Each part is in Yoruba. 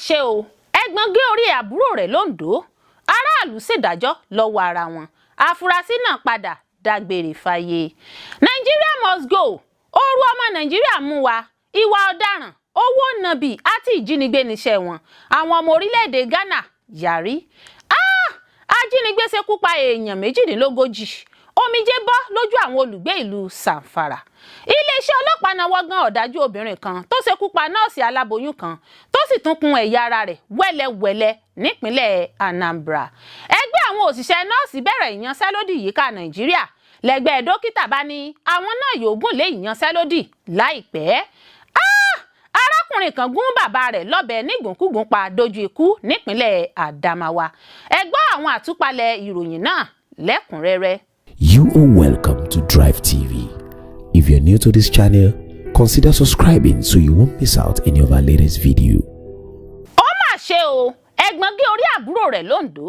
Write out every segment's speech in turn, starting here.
Ṣe o, ẹ̀gbọ́n gé orí àbúrò rẹ̀ lOńdó, aráàlú ṣèdájọ́ lọ́wọ́ ara wọn, àfúrásì náà padà dágbére fáyé. Nigeria must go. Ooru ọmọ Nàìjíríà mú wa, ìwà ọ̀daràn, owó nàbì àti ìjínigbé níṣẹ́ wọn. Àwọn ọmọ orílẹ̀-èdè Ghana yarí. Ah! Ajínigbé ṣekú pa èèyàn 38, omijé bọ́ lójú àwọn olùgbé ìlú Zamfara. Iléeṣẹ́ ọlọ́pàá nawọ́ gan ọ̀dájú obìnrin kan tó ṣekú pa nọ́ọ̀sì aláboyún kan, tó sì tún kun ẹ̀yà ara rẹ̀ wẹ́lẹ́wẹ́lẹ́ nípínlẹ̀ Anambra. Ẹgbẹ́ àwọn òṣìṣẹ́ nọ́ọ̀sì bẹ̀rẹ̀ ìyanṣẹ́lódì yíká Nàìjíríà, lẹ́gbẹ́ dókítà bá ní àwọn náà yóò gùn lé ìyanṣẹ́lódì láìpẹ́. Ah! Arákùnrin kan gún bàbá rẹ̀ lọ́bẹ nígùnkúgùn pa dojú ikú nípínlẹ̀ Adamawa. Ẹ gbọ́ àwọn àtúpalẹ̀ ìròyìn náà lẹ́kùnrẹ́rẹ́. You are welcome to Drive TV. If you're new to this channel, consider subscribing so you won't miss out any of our latest video. Ó mà ṣe o, ẹ̀gbọ́n gé orí àbúrò rẹ̀ lOńdó,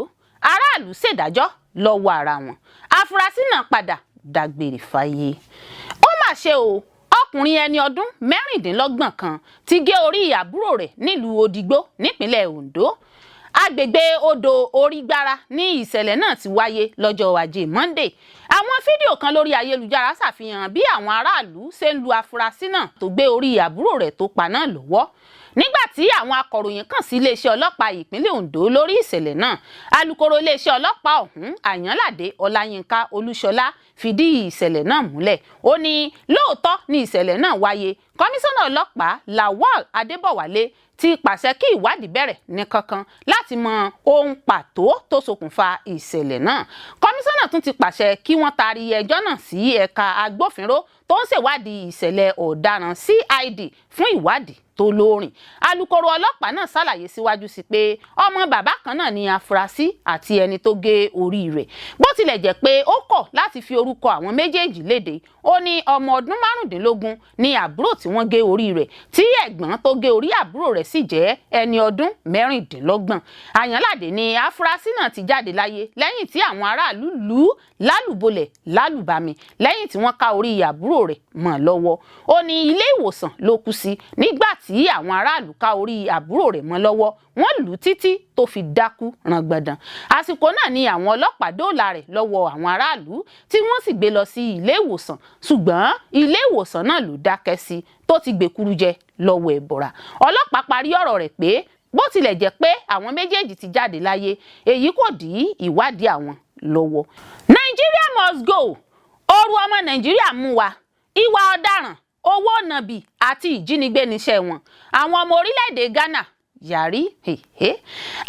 aráàlú ṣèdájọ́ lọ́wọ́ ara wọn, àfúrásì náà padà dágbére fáyé. Ó mà ṣe o, ọkùnrin ẹni ọdún 26 kan ti gé orí àbúrò rẹ̀ nílùú Òdìgbò nípínlẹ̀ Ondo. Agbègbè odò Orígbára ní ìṣẹ̀lẹ̀ náà ti wáyé lọ́jọ́ Ajé Monday. Àwọn fídíò kan lórí ayélujára ṣàfihàn bí àwọn aráàlú ṣe ń lu afurasí náà tó gbé orí àbúrò rẹ̀ tó pa náà lọ́wọ́. Nígbà tí àwọn akọ̀ròyìn kàn sí iléeṣẹ́ ọlọ́pàá ìpínlẹ̀ Ondo lórí ìṣẹ̀lẹ̀ náà, alūkkóró iléeṣẹ́ ọlọ́pàá ọ̀hún, Àyànládé Ọláyínká Olúṣọlá, fìdí ìṣẹ̀lẹ̀ náà múlẹ̀. Ó ní lóòótọ́ ni ìṣẹ̀lẹ̀ náà wáyé. Kọmíṣánná ọlọ́pàá Lawal Adébọ̀wálé ti pàṣẹ kí ìwádìí bẹ̀rẹ̀ ní kánkán láti mọ ohun pàtó tó ṣokùnfà ìṣẹ̀lẹ̀ náà. Kọmíṣánná tún ti pàṣẹ kí wọ́n taari ẹjọ́ náà sí ẹ̀ka agbófinró tó ń ṣèwádìí ìṣẹ̀lẹ̀ ọ̀daràn, CID, fún ìwádìí tó lóòrìn. Alūkkóró ọlọ́pàá náà ṣàlàyé síwájú sí pé ọmọ bàbá kan náà ní afurasí àti ẹni tó gé orí rẹ̀. Bó tilẹ̀ jẹ́ pé ó kọ̀ láti fi orúkọ àwọn méjèèjì léde, ó ní ọmọ ọdún 15 ní àbúrò tí wọ́n gé orí rẹ̀, tí ẹ̀gbọ́n tó gé orí àbúrò rẹ̀ sì jẹ́ ẹni ọdún 26. Àyànládé ní afurasí náà ti jáde láyé lẹ́yìn tí àwọn aráàlú lù ú lálùbọ́lẹ̀ lálùbami lẹ́yìn tí wọ́n ká orí àbúrò rẹ̀ mọ́ lọ́wọ́. Ó ní ilé ìwòsàn ló kú sí. Nígbà tí àwọn aráàlú ká orí àbúrò rẹ̀ mọ́ lọ́wọ́, wọ́n lù ú títí tó fi dákú rangbọ̀dàn. Àsìkò náà ni àwọn ọlọ́pàá dóòlà rẹ̀ lọ́wọ́ àwọn aráàlú, tí wọ́n sì gbé lọ sí ilé ìwòsàn, ṣùgbọ́n ilé ìwòsàn náà ló dákẹ́ sí tó ti gbèkuru jẹ lọ́wọ́ ẹ̀bọ̀rà. Ọlọ́pàá parí ọ̀rọ̀ rẹ̀ pé bó tilẹ̀ jẹ́ pé àwọn méjèèjì ti jáde láyé, èyí kò dí ìwádìí àwọn lọ́wọ́. Nigeria must go. Ooru ọmọ Nàìjíríà mú wa, ìwà ọ̀daràn, owó nàbì àti ìjínigbé níṣẹ́ wọn. Àwọn ọmọ orílẹ̀-èdè Ghana yarí.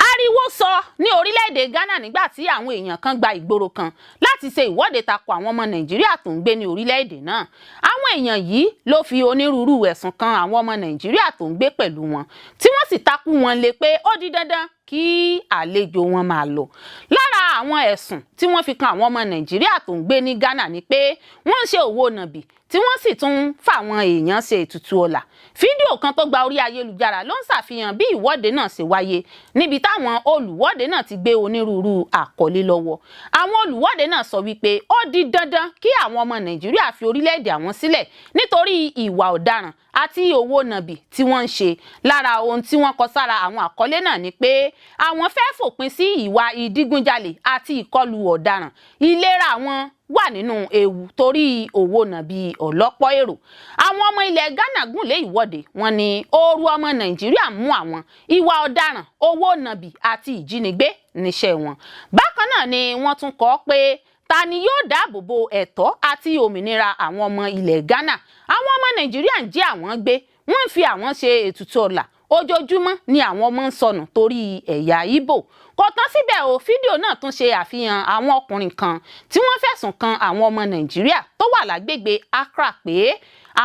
Ariwo sọ ní orílẹ̀-èdè Ghana nígbà tí àwọn èèyàn kan gba ìgboro kan láti ṣe ìwọ́de tako àwọn ọmọ Nàìjíríà tó ń gbé ní orílẹ̀-èdè náà. Àwọn èèyàn yìí ló fi onírúurú ẹ̀sùn kan àwọn ọmọ Nàìjíríà tó ń gbé pẹ̀lú wọn, tí wọ́n sì takú wọn lé pé ó di dandan kí àlejò wọn máa lọ. Lára àwọn ẹ̀sùn tí wọ́n fi kan àwọn ọmọ Nàìjíríà tó ń gbé ní Ghana ni pé wọ́n ń ṣe òwò nàbì, tí wọ́n sì tún ń fáwọn èèyàn ṣe ètùtù ọ̀la. Fídíò kan tó gba orí ayélujára ló ń ṣàfihàn bí ìwọ́de náà ṣe wáyé, níbi táwọn olùwọ́de náà ti gbé onírúurú àkọlé lọ́wọ́. Àwọn olùwọ́de náà sọ wípé ó di dandan kí àwọn ọmọ Nàìjíríà fi orílẹ̀-èdè àwọn sílẹ̀ nítorí ìwà ọ̀daràn àti òwò nàbì tí wọ́n ń ṣe. Lára ohun tí wọ́n kọ sára àwọn àkọlé náà ni pé àwọn fẹ́ fòpin sí ìwà ìdígunjalè àti ìkọlù ọ̀daràn, ìlera àwọn wà nínú ewu torí òwò nàbì ọ̀lọ́pọ̀ èrò. Àwọn ọmọ ilẹ̀ Ghana gùn lé ìwọ́de wọn ní ooru ọmọ Nàìjíríà mú àwọn, ìwà ọ̀daràn, owó nàbì àti ìjínigbé níṣẹ́ wọn. Bákan náà ni wọ́n tún kọ pé ta ni yóò dáàbò bo ẹ̀tọ́ àti òmìnira àwọn ọmọ ilẹ̀ Ghana? Àwọn ọmọ Nàìjíríà ń jí àwọn gbé, wọ́n ń fi àwọn ṣe ètùtù ọ̀la, ojoojúmọ́ ni àwọn ọmọ ń sọnù torí ẹ̀yà Ìgbò. Kò tán síbẹ̀ o, fídíò náà tún ṣe àfihàn àwọn ọkùnrin kan tí wọ́n fẹ̀sùn kan àwọn ọmọ Nàìjíríà tó wà lágbègbè Accra pé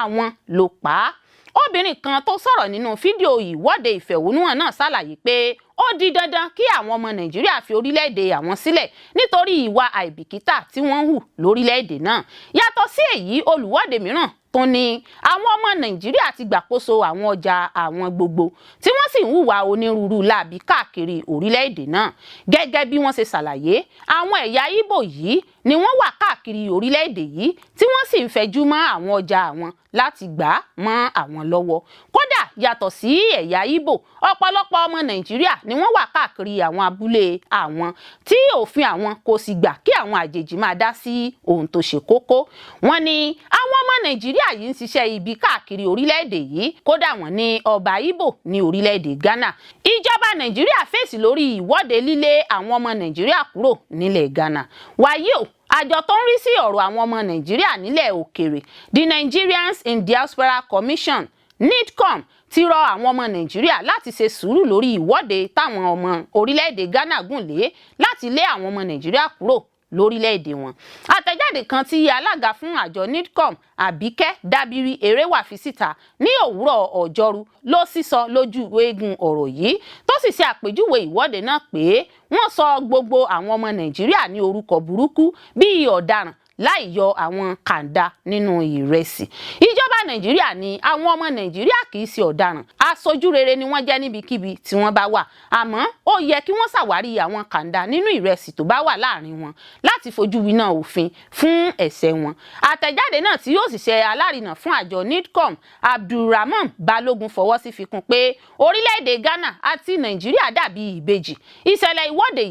àwọn ló pa á. Obìnrin kan tó sọ̀rọ̀ nínú fídíò ìwọ́de ìfẹ̀hónúhàn náà ṣàlàyé pé ó di dandan kí àwọn ọmọ Nàìjíríà fi orílẹ̀-èdè àwọn sílẹ̀ nítorí ìwà àìbìkítà tí wọ́n ń hù lórílẹ̀-èdè náà. Yàtọ̀ sí èyí, olùwọ́de mìíràn Tó ní àwọn ọmọ Nàìjíríà ti gbàkóso àwọn ọjà àwọn gbogbo, tí wọ́n sì ń hùwà onírúurú láabi káàkiri orílẹ̀-èdè náà. Gẹ́gẹ́ bí wọ́n ṣe ṣàlàyé, àwọn ẹ̀yà Ìgbò yìí ni wọ́n wà káàkiri orílẹ̀-èdè yìí, tí wọ́n sì ń fẹjú mọ́ àwọn ọjà àwọn láti gbà á mọ́ àwọn lọ́wọ́. Kódà, yàtọ̀ sí ẹ̀yà Ìgbò, ọ̀pọ̀lọpọ̀ ọmọ Nàìjíríà ni wọ́n wà káàkiri àwọn abúlé àwọn, tí òfin àwọn kò sì gbà kí àwọn àjèjì máa dá sí ohun tó ṣe kókó. Wọ́n ní àwọn ọmọ Nàìjíríà yìí ń ṣiṣẹ́ ibi káàkiri orílẹ̀-èdè yìí. Kódà, wọ́n ní ọba Ìgbò ní orílẹ̀-èdè Ghana. Ìjọba Nàìjíríà fèsì lórí ìwọ́de lílé àwọn ọmọ Nàìjíríà kúrò nílẹ̀ Ghana. Wàyí o, àjọ tó ń rí sí ọ̀rọ̀ àwọn ọmọ Nàìjíríà nílẹ̀ òkèèrè, the Nigerians in Diaspora Commission, NIDCOM, ti rọ àwọn ọmọ Nàìjíríà láti ṣe sùúrù lórí ìwọ́de táwọn ọmọ orílẹ̀-èdè Ghana gùn lé láti lé àwọn ọmọ Nàìjíríà kúrò lórílẹ̀-èdè wọn. Àtẹ̀jáde kan tí alága fún àjọ NIDCOM, Àbíkẹ́ Dábírí Eréwà, fi síta ní òwúrọ̀ Ọjọ́rú ló sísọ lójú eegun ọ̀rọ̀ yìí, tó sì ṣe àpèjúwe ìwọ́de náà pé wọ́n sọ gbogbo àwọn ọmọ Nàìjíríà ní orúkọ burúkú bíi ọ̀daràn, láì yọ àwọn kàńdá nínú ìrẹsì. Ìjọba Nàìjíríà ní àwọn ọmọ Nàìjíríà kì í ṣe ọ̀daràn, aṣojú rere ni wọ́n jẹ́ níbikíbi tí wọ́n bá wà, àmọ́ ó yẹ kí wọ́n ṣàwárí àwọn kàńdá nínú ìrẹsì tó bá wà láàrin wọn láti fojú winá òfin fún ẹ̀ṣẹ̀ wọn. Àtẹ̀jáde náà, tí yóò sì ṣe alárinà fún àjọ NIDCOM, Abdulrahman Balógun, fọwọ́ sí, fi kún pé orílẹ̀-èdè Ghana àti Nàìjíríà dàbí ìbejì. Ìṣẹ̀lẹ̀ ìwọ́de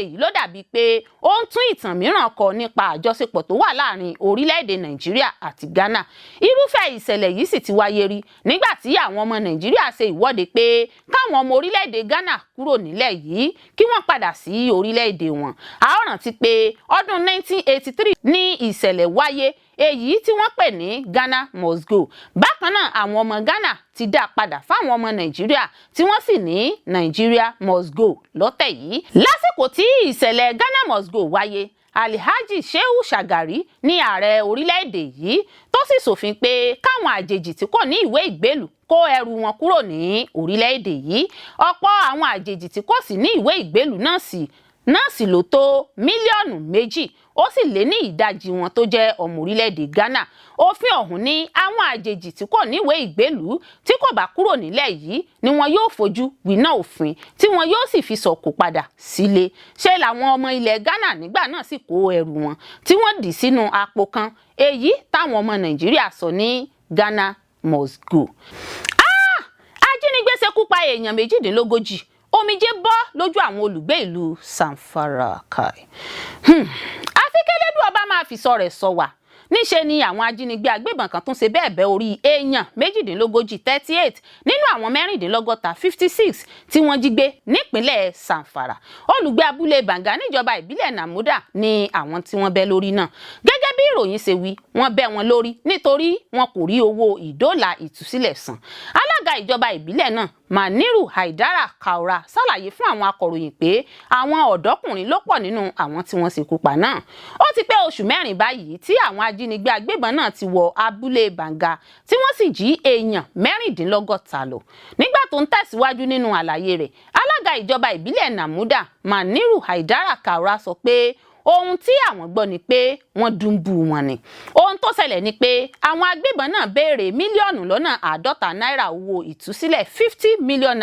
yìí ló dàbí pé ó ń tún ìtàn mìíràn kọ nípa àjọṣepọ̀ tó wà láàrin orílẹ̀-èdè Nàìjíríà àti Ghana. Irúfẹ́ ìṣẹ̀lẹ̀ yìí sì ti wáyé rí nígbà tí àwọn ọmọ Nàìjíríà ṣe ìwọ́de pé káwọn ọmọ orílẹ̀-èdè Ghana kúrò nílẹ̀ yìí, kí wọ́n padà sí orílẹ̀-èdè wọn. A ó rántí pé ọdún 1983 ní ìṣẹ̀lẹ̀ wáyé èyí tí wọ́n pè ní Ghana Must Go. Bákan náà, àwọn ọmọ Ghana ti dá padà fáwọn ọmọ Nàìjíríà, tí wọ́n sì ní Nigeria Must Go lọ́tẹ̀ yìí. Lásìkò tí ìṣẹ̀lẹ̀ Ghana Must Go wáyé, Alhaji Shehu Shagari ní ààrẹ orílẹ̀-èdè yìí, tó sì ṣòfin pé káwọn àjèjì tí kò ní ìwé ìgbélùú kó ẹrù wọn kúrò ní orílẹ̀-èdè yìí. Ọ̀pọ̀ àwọn àjèjì tí kò sì ní ìwé ìgbélùú náà sì ló tó mílíọ̀nù 2, ó sì lé ní ìdajì wọn tó jẹ́ ọmọ orílẹ̀-èdè Ghana. Òfin ọ̀hún ní àwọn àjèjì tí kò níwèé ìgbélùú tí kò bá kúrò nílẹ̀ yìí ni wọn yóò fojú winá òfin, tí wọn yóò sì fi sọ̀kò padà sílé. Ṣé làwọn ọmọ ilẹ̀ Ghana nígbà náà sì kó ẹrù wọn tí wọ́n dì sínú àpò kan, èyí táwọn ọmọ Nàìjíríà sọ ní Ghana Must Go. Ah! Ajínigbé ṣekú pa èèyàn 38, omijé bọ́ lójú àwọn olùgbé ìlú Zamfara. Kai, àfi kẹlẹ́dùn ọba máa fi sọ rẹ̀ sọ wà. Níṣe ni àwọn ajínigbé agbébọn kan tún ṣe bẹ́ẹ̀ bẹ́ orí èèyàn 38, 38, nínú àwọn 36, 56, tí wọ́n jí gbé nípínlẹ̀ Zamfara. Olùgbé abúlé Bàǹgá níjọba ìbílẹ̀ Nàmúdà ní àwọn tí wọ́n bẹ́ lórí náà. Gẹ́gẹ́ bí ìròyìn ṣe wí, wọ́n bẹ́ wọn lórí nítorí wọn kò rí owó ìdóòlà ìtúsílẹ̀ san. Alága ìjọba ìbílẹ̀ náà, Maniru Haidara Kaura, ṣàlàyé fún àwọn akọ̀ròyìn pé àwọn ọ̀dọ́kùnrin ló pọ̀ nínú àwọn tí wọ́n ṣekú pa náà. Ó ti pé oṣù 4 báyìí tí àwọn ajínigbé agbébọn náà ti wọ abúlé Bàǹgà, tí wọ́n sì jí èèyàn 36 lọ. Nígbà tó ń tẹ̀síwájú nínú àlàyé rẹ̀, alága ìjọba ìbílẹ̀ Nàmúdà, Maniru Haidara Kaura, sọ pé ohun tí àwọn gbọ́ ni pé wọ́n dùnbù wọn ni. Ohun tó ṣẹlẹ̀ ni pé àwọn agbébọn náà béèrè mílíọ̀nù lọ́nà 50 náírà owó ìtúsílẹ̀, ₦50 million.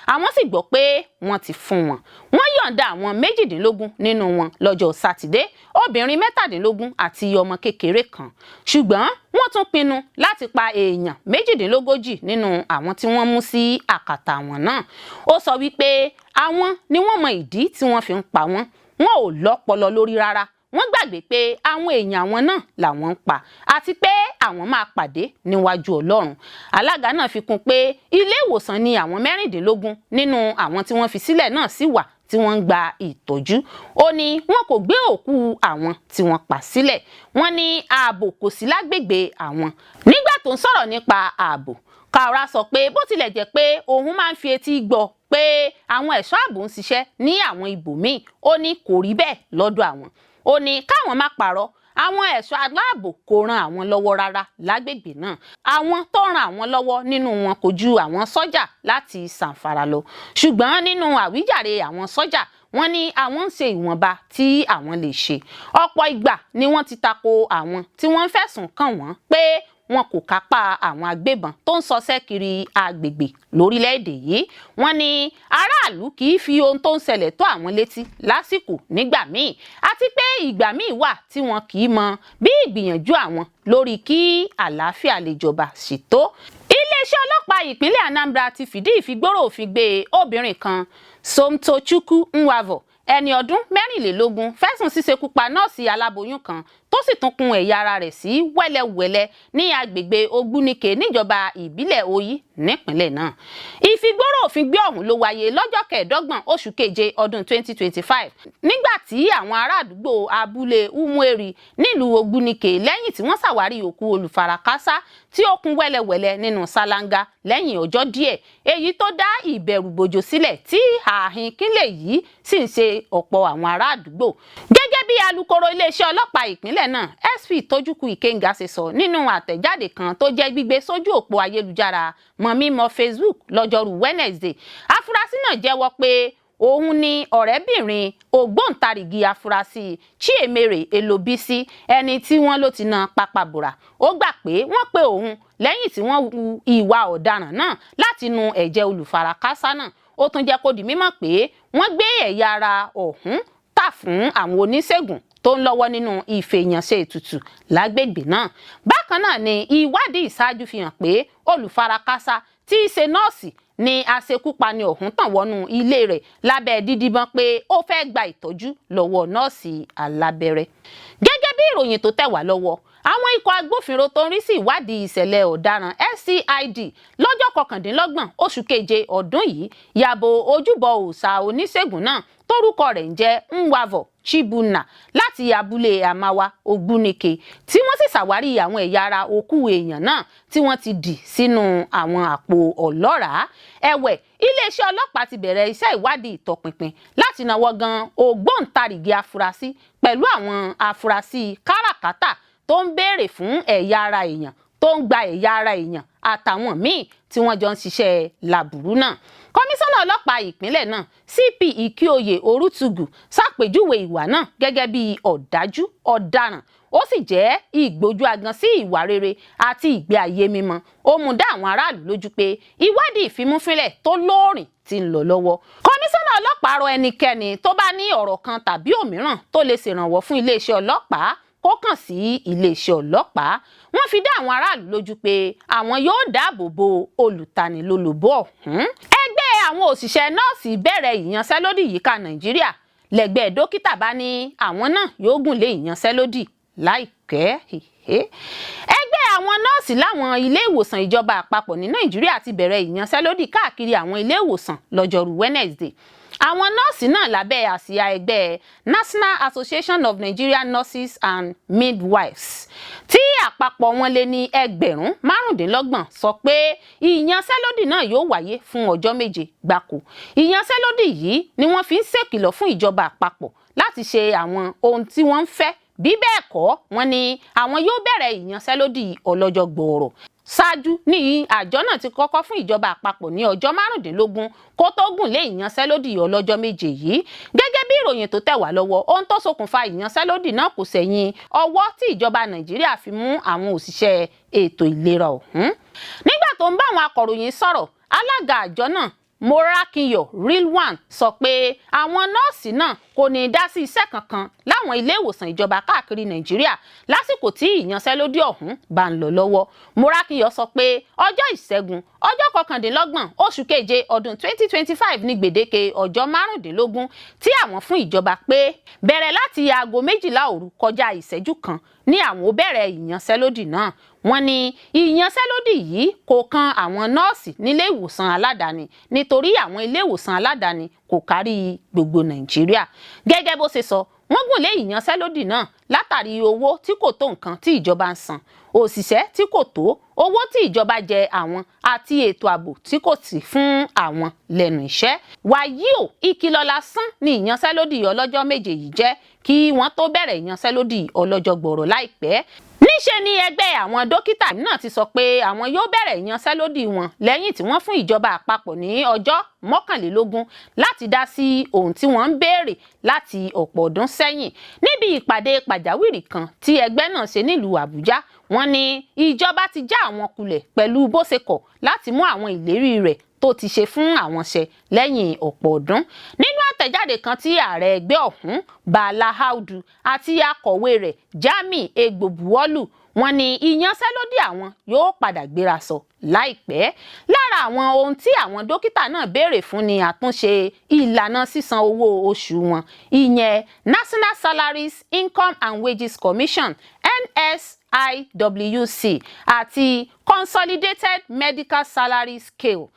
Àwọn sì gbọ́ pé wọ́n ti fún wọn. Wọ́n yọ̀ǹda àwọn 18 nínú wọn lọ́jọ́ Sátidé, obìnrin 17 àti ọmọ kékeré kan, ṣùgbọ́n wọ́n tún pinnu láti pa èèyàn 38 nínú àwọn tí wọ́n mú sí àkàtà wọn náà. Ó sọ wípé àwọn ni wọ́n mọ ìdí tí wọ́n fi ń pa wọ́n. Wọn ò lọ́pọlọ lórí rárá. Wọ́n gbàgbé pé àwọn èèyàn àwọn náà làwọn ń pa, àti pé àwọn máa pàdé níwájú Ọlọ́run. Alága náà fi kún pé ilé ìwòsàn ni àwọn 16 nínú àwọn tí wọ́n fi sílẹ̀ náà sì wà, tí wọ́n ń gba ìtọ́jú. Ó ní wọn kò gbé òkú àwọn tí wọ́n pa sílẹ̀. Wọ́n ní ààbò kò sí lágbègbè àwọn. Nígbà tó ń sọ̀rọ̀ nípa ààbò, Kaura sọ pé bó tilẹ̀ jẹ́ pé òun máa ń fi etí gbọ́ pé àwọn ẹ̀ṣọ́ ààbò ń ṣiṣẹ́ ní àwọn ibòmíì, ó ní kò rí bẹ́ẹ̀ lọ́dọ̀ àwọn. Ó ní káwọn má parọ́. Àwọn ẹ̀ṣọ́ aláàbò kò ran àwọn lọ́wọ́ rárá lágbègbè náà. Àwọn tó ran àwọn lọ́wọ́ nínú wọn kò ju àwọn sọ́jà láti Zamfara lọ. Ṣùgbọ́n nínú àwíjàre àwọn sọ́jà, wọ́n ní àwọn ń ṣe ìwọ̀nba tí àwọn lè ṣe. Ọ̀pọ̀ ìgbà ni wọ́n ti tako àwọn tí wọ́n ń fẹ̀sùn kàn wọ́n pé wọn kò kápá àwọn agbébọn tó ń ṣọṣẹ́ kiri agbègbè lórílẹ̀‐èdè yìí. Wọ́n ní aráàlú kì í fi ohun tó ń ṣẹlẹ̀ tó àwọn létí lásìkò nígbà míì, àti pé ìgbà míì wà tí wọn kì í mọ bí ìgbìyànjú àwọn lórí kí àlàáfíà lè jọba sì tó. Iléeṣẹ́ ọlọ́pàá ìpínlẹ̀ Anambra ti fìdí ìfigbóró òfin gbé obìnrin kan, Somtochukwu Nwavo, ẹni ọdún 24, fẹ̀sùn ṣíṣekú pa nọ́ọ̀sì aláboyún kan tó sì tún kun ẹ̀yà ara rẹ̀ sí wẹ́lẹ́wẹ́lẹ́ ní agbègbè Ogbunike níjọba ìbílẹ̀ Oyi nípínlẹ̀ náà. Ìfigbóró òfin gbé ọ̀hún ló wáyé lọ́jọ́ 25 oṣù keje ọdún 2025, nígbà tí àwọn ará àdúgbò abúlé Umueri nílùú Ogbunike, lẹ́yìn tí wọ́n ṣàwárí òkú olùfarakásá tí ó kún wẹ́lẹ́wẹ́lẹ́ nínú ṣáláńgá lẹ́yìn ọjọ́ díẹ̀, èyí tó dá ìbẹ̀rùbojo sílẹ̀ tí ààhin kílẹ̀ yìí sì ń ṣe ọ̀pọ̀ àwọn ará àdúgbò. Gẹ́gẹ́ bí alukoro iléeṣẹ́ ọlọ́pàá ìpínlẹ̀ náà, SP Tójúkú Ìkéńgà, ṣe sọ nínú àtẹ̀jáde kan tó jẹ́ gbígbé sójú òpó ayélujára mọ̀mímọ́ Facebook lọ́jọ́rú Wednesday, afurasí náà jẹ́wọ́ pé òun ni ọ̀rẹ́bìnrin ògbóǹtarìgì afurasí Chiemere Elobisi, ẹni tí wọ́n ló ti na pápábùrà. Ó gbà pé wọ́n pe òun lẹ́yìn tí wọ́n hu ìwà ọ̀daràn náà láti nu ẹ̀jẹ̀ olùfarakásá náà. Ó tún jẹ́ kó di mímọ̀ pé wọ́n gbé ẹ̀yà ara ọ̀hún tà fún àwọn oníṣègùn tó ń lọ́wọ́ nínú ìfèèyànṣe ètùtù lágbègbè náà. Bákan náà ni ìwádìí ìṣáájú fi hàn pé olùfarakásá tí í ṣe nọ́ọ̀sì ni aṣekúpani ọ̀hún tàn wọnú ilé rẹ̀ lábẹ́ dídìbọn pé ó fẹ́ gba ìtọ́jú lọ́wọ́ nọ́ọ̀sì alábẹ́rẹ́. Gẹ́gẹ́ bí ìròyìn tó tẹ̀ wá lọ́wọ́, àwọn ikọ̀ agbófinró tó ń rí sí ìwádìí ìṣẹ̀lẹ̀ ọ̀daràn, SCID, lọ́jọ́ 29 oṣù keje ọdún yìí yàbò ojúbọ òòṣà oníṣègùn náà tórúkọ rẹ̀ ń jẹ́ Nwavo Chibuna láti abúlé Amawa, Ogbunike, tí wọ́n sì ṣàwárí àwọn ẹ̀yà ara òkú èèyàn náà tí wọ́n ti dì sínú àwọn àpò ọlọ́ràá. Ẹ̀wẹ̀, iléeṣẹ́ ọlọ́pàá ti bẹ̀rẹ̀ iṣẹ́ ìwádìí ìtọpinpin láti náwó gan ògbóǹtarìgì afurasí pẹ̀lú àwọn afurasí káràkátà tó ń béèrè fún ẹ̀yà ara èèyàn, tó ń gba ẹ̀yà ara èèyàn, àtàwọn míì tí wọ́n jọ ń ṣiṣẹ́ làbùrú náà. Kọmíṣánná ọlọ́pàá ìpínlẹ̀ náà, CP Ìkíoyè Orútùgù, ṣàpèjúwe ìwà náà gẹ́gẹ́ bí ọ̀dájú ọ̀daràn, ó sì jẹ́ ìgbójú agan sí ìwà rere àti ìgbé ayé mímọ́. Ó mú dá àwọn aráàlú lójú pé ìwádìí ìfimúfínlẹ̀ tó lóòrìn ti ń lọ lọ́wọ́. Kọmíṣánná ọlọ́pàá rọ ẹnikẹ́ni tó bá ní ọ̀rọ̀ kan tàbí òmíràn tó lè ṣèrànwọ́ fún iléeṣẹ́ ọlọ́pàá kó kàn sí iléeṣẹ́ ọlọ́pàá. Wọ́n fi dá àwọn aráàlú lójú pé àwọn yóò dáàbò bo olùtanilólobó ọ̀hún. Ẹgbẹ́ àwọn òṣìṣẹ́ nọ́ọ̀sì bẹ̀rẹ̀ ìyanṣẹ́lódì yíká Nàìjíríà. Lẹ́gbẹ́ dókítà bá ní àwọn náà yóò gùn lé ìyanṣẹ́lódì láìpẹ́. Ẹgbẹ́ àwọn nọ́ọ̀sì láwọn ilé ìwòsàn ìjọba àpapọ̀ ní Nàìjíríà ti bẹ̀rẹ̀ ìyanṣẹ́lódì káàkiri àwọn ilé ìwòsàn lọ́jọ́rú Wednesday. Àwọn nọ́ọ̀sì náà, lábẹ́ àsíá ẹgbẹ́ National Association of Nigerian Nurses and Midwives, tí àpapọ̀ wọn lé ní 25,000, sọ pé ìyanṣẹ́lódì náà yóò wáyé fún ọjọ́ 7 gbáko. Ìyanṣẹ́lódì yìí ni wọ́n fi ń ṣèkìlọ̀ fún ìjọba àpapọ̀ láti ṣe àwọn ohun tí wọ́n ń fẹ́. Bí bẹ́ẹ̀ kọ́, wọ́n ní àwọn yóò bẹ̀rẹ̀ ìyanṣẹ́lódì ọlọ́jọ́ gbọọrọ. Ṣáájú ní àjọ náà ti kọ́kọ́ fún ìjọba àpapọ̀ ní ọjọ́ 15 kó tó gùn lé ìyanṣẹ́lódì ọlọ́jọ́ 7 yìí. Gẹ́gẹ́ bí ìròyìn tó tẹ̀ wá lọ́wọ́, ohun tó ṣokùnfà ìyanṣẹ́lódì náà kò sẹ̀yìn ọwọ́ tí ìjọba Nàìjíríà fi mú àwọn òṣìṣẹ́ ètò ìlera ọ̀hún. Nígbà tó ń bá àwọn akọ̀ròyìn sọ̀rọ̀, alága àjọ náà, Morakinyo Rilwan, sọ pé àwọn nọ́ọ̀sì náà kò ní í dá sí iṣẹ́ kankan láwọn ilé ìwòsàn ìjọba káàkiri Nàìjíríà lásìkò tí ìyanṣẹ́lódì ọ̀hún bá ń lọ lọ́wọ́. Morakinyo sọ pé ọjọ́ Ìṣẹ́gun, ọjọ́ 29 oṣù keje ọdún 2025 ní gbèdéke ọjọ́ 15 tí àwọn fún ìjọba, pé bẹ̀rẹ̀ láti aago 12 òru kọjá ìṣẹ́jú kan ní àwọn ó bẹ̀rẹ̀ ìyanṣẹ́lódì náà. Wọ́n ní ìyanṣẹ́lódì yìí kò kan àwọn nọ́ọ̀sì nílé ìwòsàn aládàáni, nítorí àwọn ilé ìwòsàn aládàáni kò kárí gbogbo Nàìjíríà. Gẹ́gẹ́ bó ṣe sọ, wọ́n gùn lé ìyanṣẹ́lódì náà. Látàrí owó tí kò tó nǹkan tí ìjọba ń san, òṣìṣẹ́ tí kò tó, owó tí ìjọba jẹ àwọn àti ètò ààbò tí kò sí fún àwọn lẹ́nu iṣẹ́. Wàyí o, ìkìlọ̀ lásán ni ìyanṣẹ́lódì ọlọ́jọ́ 7 yìí jẹ́ kí wọ́n tó bẹ̀rẹ̀ ìyanṣẹ́lódì ọlọ́jọ́ gbọ̀rọ̀ láìpẹ́. Níṣe ni ẹgbẹ́ àwọn dókítà náà ti sọ pé àwọn yóò bẹ̀rẹ̀ ìyanṣẹ́lódì wọn lẹ́yìn tí wọ́n fún ìjọba àpapọ̀ ní ọjọ́ 21 láti dá sí ohun tí wọ́n ń béèrè láti ọ̀pọ̀ ọdún sẹ́yìn. Níbi ìpàdé pàjáwìrì kan tí ẹgbẹ́ náà ṣe nílùú Àbújá, wọ́n ní ìjọba ti já àwọn kulẹ̀ pẹ̀lú bó ṣe kọ̀ láti mú àwọn ìlérí rẹ̀ tó ti ṣe fún àwọn ṣẹ lẹ́yìn ọ̀pọ̀ ọdún. Nínú àtẹ̀jáde kan tí ààrẹ ẹgbẹ́ ọ̀hún, Bala Audu, àti akọ̀wé rẹ̀ Jamiu Egbo buwọ́lù, wọ́n ní ìyanṣẹ́lódì àwọn yóò padà gbéra sọ láìpẹ́. Lára àwọn ohun tí àwọn dókítà náà béèrè fún ni àtúnṣe ìlànà sísan owó oṣù wọn, ìyẹn National Salaries, Income and Wages Commission, NSIWC, àti Consolidated Medical Salary Scale,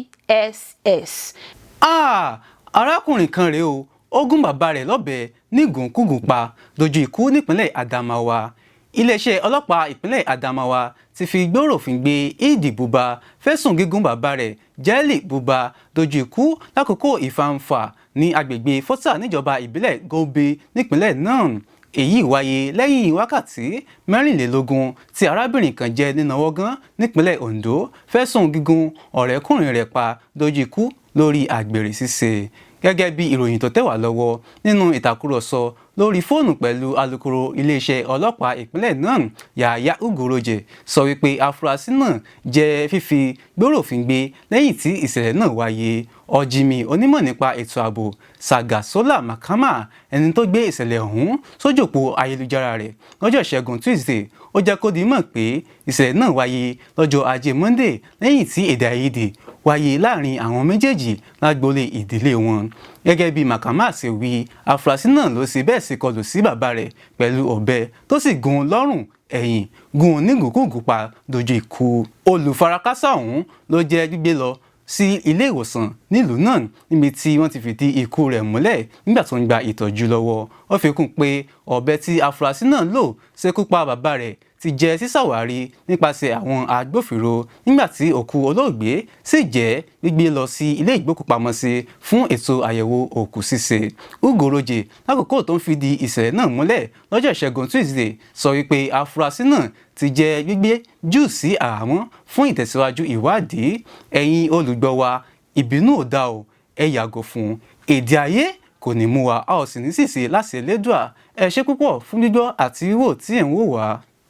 CONMESS. Ah, arákùnrin kan rèé o, ó gún bàbá rẹ̀ lọ́bẹ nígùnkúgùn pa dojú ikú nípínlẹ̀ Adamawa. Iléeṣẹ́ ọlọ́pàá ìpínlẹ̀ Adamawa ti fi gbóròfin gbé Ìdí Buba fẹ̀sùn gígùn bàbá rẹ̀ Jẹ́lì Buba dojú ikú lákòókò ìfàǹfà ní agbègbè Fọ́tà níjọba ìbílẹ̀ Gombe nípínlẹ̀ náà. Èyí wáyé lẹ́yìn wákàtí 24 tí arábìnrin kan jẹ́ nínàwọ́gán nípínlẹ̀ Ondo fẹ̀sùn gígùn ọ̀rẹ́kùnrin rẹ̀ pa dojú ikú lórí àgbèrè ṣíṣe. Gẹ́gẹ́ bí ìròyìn tó tẹ̀ wá lọ́wọ́, nínú ìtàkùrọ̀sọ lórí fóònù pẹ̀lú alukoro iléeṣẹ́ ọlọ́pàá ìpínlẹ̀ náà, Yàyà Ugoroje, sọ wípé afurasí náà jẹ́ fífi gbóròfin gbé lẹ́yìn tí ìṣẹ̀lẹ̀ náà wáyé. Ọ̀jìmì onímọ̀ nípa ètò ààbò Sagasola Makama, ẹni tó gbé ìṣẹ̀lẹ̀ ọ̀hún sójú òpó ayélujára rẹ̀ lọ́jọ́ Ìṣẹ́gun Tuesday, ó jẹ́ kó di mọ̀ pé ìṣẹ̀lẹ̀ náà wáyé lọ́jọ́ Ajé Monday lẹ́yìn tí èdè àìyedè wáyé láàrin àwọn méjèèjì lágboolé ìdílé wọn. Gẹ́gẹ́ bí Makama ṣe wí, afurasí náà ló ṣe bẹ́ẹ̀ ṣe kọlù sí bàbá rẹ̀ pẹ̀lú ọ̀bẹ tó sì gún un lọ́rùn ẹ̀yìn, gún un nígùnkúgùn pa dojú ikú. Olùfarakásá ọ̀hún ló jẹ́ gbígbé lọ sí ilé ìwòsàn nílùú náà níbi tí wọ́n ti fìdí ikú rẹ̀ múlẹ̀ nígbà tó ń gba ìtọ́jú lọ́wọ́. Ó fi kún pé ọ̀bẹ tí afurasí náà lò ṣekú pa bàbá rẹ̀ ti jẹ́ sísàwárí nípasẹ̀ àwọn agbófinró, nígbà tí òkú olóògbé sì jẹ́ gbígbé lọ sí ilé ìgbókùpamọ́sí fún ètò àyẹ̀wò òkú ṣíṣe. Ugoroje, lákòókò tó ń fìdí ìṣẹ̀lẹ̀ náà múlẹ̀ lọ́jọ́ Ìṣẹ́gun Tuesday, sọ wípé afurasí náà ti jẹ́ gbígbé jù sí àhámọ́ fún ìtẹ̀síwájú ìwádìí. Ẹ̀yin olùgbọ́ wa, ìbínú ò dá o, ẹ yàgò fún èdè ayé, kò ní mú wa, a ò sì ní ṣìṣe láṣẹ Elédùà. Ẹ ṣé púpọ̀ fún gbígbọ́ àti wíwò tí ẹ̀ ń wò wá.